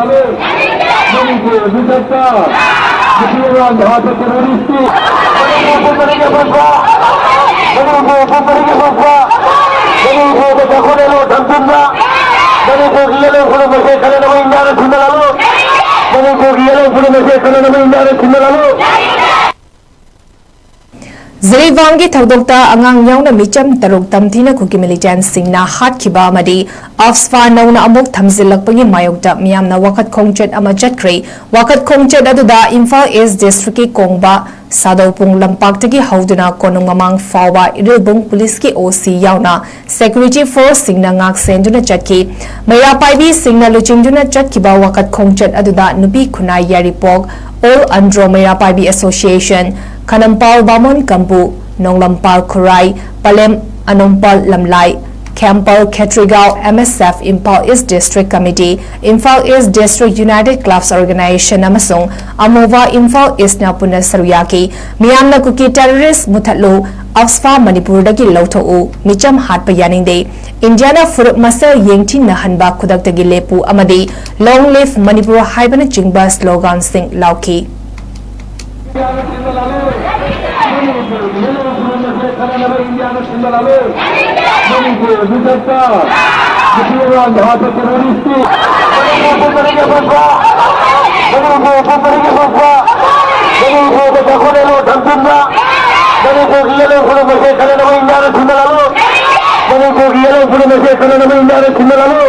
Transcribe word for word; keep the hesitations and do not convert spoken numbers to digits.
ꯃꯅꯤꯄꯨꯔ ꯃꯤꯊꯠꯄ, ꯅꯨꯄꯤ ꯑꯉꯥꯡꯗ ꯍꯥꯠꯄ terrorist T Manipur ꯄꯨꯝꯕꯗꯒꯤ ꯑꯄꯣꯛꯄ, Manipur ꯄꯨꯝꯕꯗꯒꯤ ꯑꯄꯣꯛꯄ, ꯃꯅꯤꯄꯨꯔꯗ ꯆꯥꯎꯈꯠꯅꯅꯕ ꯊꯝꯖꯤꯟꯕ, ꯃꯅꯤꯄꯨꯔꯒꯤ ꯌꯦꯜꯍꯧ ꯐꯨꯔꯨꯞ ꯃꯁꯦ ꯈꯟꯅꯅꯕ ꯏꯟꯗꯤꯌꯥꯅ ꯁꯤꯟꯕ ꯂꯥꯜꯂꯨ, ꯃꯅꯤꯄꯨꯔꯒꯤ ꯌꯦꯜꯍꯧ ꯐꯨꯔꯨꯞ ꯃꯁꯦ ꯈꯟꯅꯅꯕ ꯏꯟꯗꯤꯌꯥꯅ ꯁꯤꯟꯕ ꯂꯥꯜꯂꯨ꯫ ꯖꯤꯔꯤꯕꯥꯝꯒꯤ ꯊꯧꯗꯣꯛꯇ ꯑꯉꯥꯡ ꯌꯥꯎꯅ ꯃꯤꯆꯝ ꯇꯔꯨꯛ ꯇꯝꯊꯤꯅ ꯀꯨꯀꯤ militantꯁꯤꯡꯅ ꯍꯥꯠꯈꯤꯕ ꯑꯃꯗꯤ ꯑꯐꯁ꯭ꯐꯥ ꯅꯧꯅ ꯑꯃꯨꯛ ꯊꯝꯖꯤꯜꯂꯛꯄꯒꯤ ꯃꯥꯌꯣꯛꯇ ꯃꯤꯌꯥꯝꯅ ꯋꯥꯀꯠ ꯈꯣꯡꯆꯠ ꯑꯃ ꯆꯠꯈ꯭ꯔꯦ꯫ ꯋꯥꯀꯠ ꯈꯣꯡꯆꯠ ꯑꯗꯨꯗ ꯏꯝꯐꯥꯜ ꯏꯁ ꯗꯤꯁꯇ꯭ꯔꯤꯛꯀꯤ ꯀꯣꯡꯕ ꯁꯥꯗꯧꯄꯨꯡ ꯂꯝꯄꯥꯛꯇꯒꯤ ꯍꯧꯗꯨꯅ ꯀꯣꯅꯨꯡ ꯃꯃꯥꯡ ꯐꯥꯎꯕ ꯏꯔꯤꯜꯕꯨꯡ ꯄꯨꯂꯤꯁꯀꯤ ꯑꯣ ꯁꯤ ꯌꯥꯎꯅ ꯁꯦꯀ꯭ꯌꯨꯔꯤꯇꯤ ꯐꯣꯔꯁꯁꯤꯡꯅ ꯉꯥꯛ ꯁꯦꯟꯗꯨꯅ ꯆꯠꯈꯤ꯫ ꯃꯩꯔꯥ ꯄꯥꯏꯕꯤꯁꯤꯡꯅ ꯂꯨꯆꯤꯡꯗꯨꯅ ꯆꯠꯈꯤꯕ ꯋꯥꯀꯠ ꯈꯣꯡꯆꯠ ꯑꯗꯨꯗ ꯅꯨꯄꯤ ꯈꯨꯟꯅꯥꯏ ꯌꯥꯏꯔꯤꯄꯣꯛ, ꯑꯣꯜ ꯑꯟꯗ꯭ꯔꯣ ꯃꯩꯔꯥ ꯄꯥꯏꯕꯤ ꯑꯦꯁꯣꯁꯤꯌꯦꯁꯟ, ꯈꯅꯝꯄꯥꯜ ꯕꯥꯃꯣꯟ ꯀꯥꯡꯕꯨ, ꯅꯣꯡꯂꯝꯄꯥꯜ ꯈꯨꯔꯥꯏ, ꯄꯂꯦꯝ ꯑꯅꯣꯝꯄꯥꯜ ꯂꯝꯂꯥꯏ, ꯈꯦꯝꯄꯥꯜ ꯈꯦꯇ꯭ꯔꯤꯒꯥꯎ, ꯑꯦꯝ ꯑꯦꯁ ꯑꯦꯐ, ꯏꯝꯐꯥꯜ ꯏꯁ ꯗꯤꯁꯇ꯭ꯔꯤꯛ ꯀꯃꯤꯇꯤ, ꯏꯝꯐꯥꯜ ꯏꯁ ꯗꯤꯁꯇ꯭ꯔꯤꯛ ꯌꯨꯅꯥꯏꯇꯦꯗ ꯀ꯭ꯂꯕꯁ ꯑꯣꯔꯒꯅꯥꯏꯖꯦꯁꯟ ꯑꯃꯁꯨꯡ ꯑꯃꯣꯕꯥ ꯏꯝꯐꯥꯜ ꯏꯁꯅ ꯄꯨꯟꯅ ꯁꯔꯨꯛ ꯌꯥꯈꯤ꯫ ꯃꯤꯌꯥꯝꯅ ꯀꯨꯀꯤ terrorist ꯃꯨꯊꯠꯂꯨ, ꯑꯐꯁ꯭ꯐꯥ ꯃꯅꯤꯄꯨꯔꯗꯒꯤ ꯂꯧꯊꯣꯛꯎ, ꯃꯤꯆꯝ ꯍꯥꯠꯄ ꯌꯥꯅꯤꯡꯗꯦ, ꯏꯟꯗꯤꯌꯥꯅ ꯐꯨꯔꯨꯞ ꯃꯁꯦꯜ ꯌꯦꯡꯊꯤꯅꯍꯟꯕ ꯈꯨꯗꯛꯇꯒꯤ ꯂꯦꯞꯄꯨ ꯑꯃꯗꯤ Long Live Manipur ꯍꯥꯏꯕꯅꯆꯤꯡꯕ sloganꯁꯤꯡ ꯂꯥꯎꯈꯤ꯫ ꯃꯅꯤꯄꯨꯔ ꯃꯤꯊꯠꯄ, ꯅꯨꯄꯤ ꯑꯉꯥꯡꯗ ꯍꯥꯠꯄ terrorist ꯇꯤ ꯃꯅꯤꯄꯨꯔ ꯄꯨꯝꯕꯗꯒꯤ ꯑꯄꯣꯛꯄ, ꯃꯅꯤꯄꯨꯔ ꯄꯨꯝꯕꯗꯒꯤ ꯑꯄꯣꯛꯄ, ꯃꯅꯤꯄꯨꯔꯗ ꯆꯥꯎꯈꯠꯅꯅꯕ ꯊꯝꯖꯤꯟꯕ, ꯃꯅꯤꯄꯨꯔꯒꯤ ꯌꯦꯜꯍꯧ ꯐꯨꯔꯨꯞ ꯃꯁꯦ ꯈꯟꯅꯅꯕ ꯏꯟꯗꯤꯌꯥꯅ ꯁꯤꯟꯕ ꯂꯥꯜꯂꯨ, ꯃꯅꯤꯄꯨꯔꯒꯤ ꯌꯦꯜꯍꯧ ꯐꯨꯔꯨꯞ ꯃꯁꯦ ꯈꯟꯅꯅꯕ ꯏꯟꯗꯤꯌꯥꯅ ꯁꯤꯟꯕ ꯂꯥꯜꯂꯨ꯫